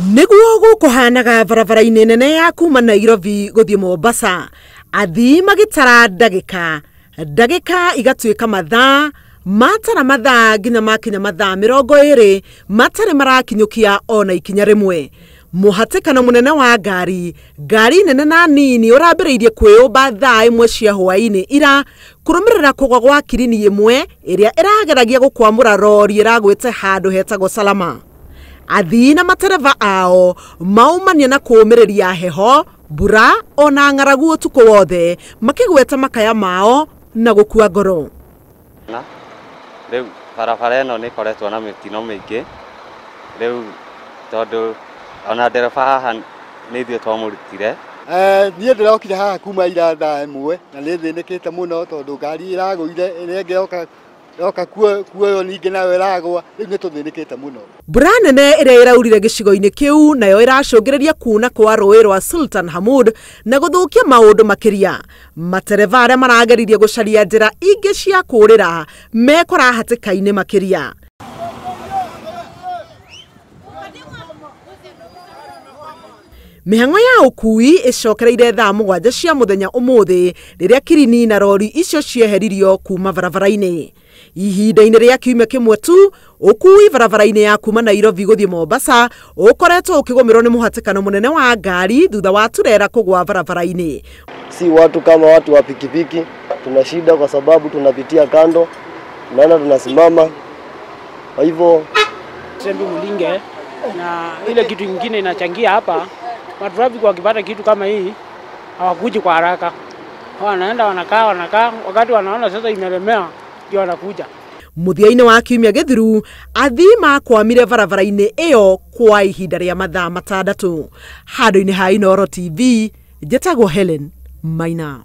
Nĩguo gũkũhanaga barabara-inĩ nene ya kuma Nairobi gũthiĩ Mombasa, athii magĩtara ndagĩka ndagĩka igatuĩka mathaa, matara mathaa nginya makinya mathaa 20 matarĩ marakinyũkia ona ikinya rĩmwe. Mũhatĩkano mũnene wa ngari, ngari nene na nini ũrambĩrĩirie kwĩyũmba thaa 1 cia hwaĩ-inĩ ira kũrũmĩrĩra kũgwa gwa kirini ĩmwe ĩrĩa ĩrageragia gũkwamũra rori ĩragwĩte handũ hetagwo Salama. Athii na matereba ao maumania na kũũmĩrĩria heho, mbura ona ng'aragu ũtukũ wothe makĩgweta makaya mao na gũkua ngoro. Na rĩu barabara ĩno nĩ ĩkoretwo na mĩtino mĩingĩ, rĩu tondũ ona ndereba haha nĩ ithuĩ twamũrutire. Niĩ ndĩrokire haha kuma ira thaa 1 na nĩ thĩnĩkĩte mũno tondũ ngari ĩragũire ĩrĩa ĩngĩ yoka kuoywo ningĩ nayo ĩragũa, rĩu nĩ tũthĩnĩkĩte mũno. Mbura nene ĩrĩa ĩraurire gĩcigo-inĩ kĩu nayo ĩracũngĩrĩria kuna kwa rũĩ rwa Sultan Hamud na gũthũkia maũndũ makĩria. Matereba arĩa marageririe gũcaria njĩra ingĩ cia kũũrĩra mekora hatĩka-inĩ makĩria. Mĩhang'o ya ũkui ĩcokereire thaa 7 cia mũthenya ũmũthĩ rĩrĩa kirini na rori icio cieheririo kuma barabara-inĩ. Ihinda-inĩ rĩa kiumia kĩmwe tu, ũkui barabara-inĩ ya kuma Nairobi gũthiĩ Mombasa ũkoretwo ũkĩgũmĩrwo nĩ mũhatĩkano mũnene wa ngari thutha wa turera kũgwa barabara-inĩ. Si watu kama watu wa pikipiki tuna shida kwa sababu tunapitia kando, tunaenda tunasimama. Kwa hivyo Sembi Mulinge, na ile kitu kingine inachangia hapa, matrafiki wakipata kitu kama hii hawakuji kwa haraka. Wanaenda wanakaa, wakati wanaona sasa imelemea ndio wanakuja. Mũthia-inĩ wa kiumia gĩthiru, athii makwamire barabara-inĩ ĩyo kwa ihinda rĩa mathaa 6. Handũ-inĩ ha Inooro TV, njĩtagwo Helen Maina.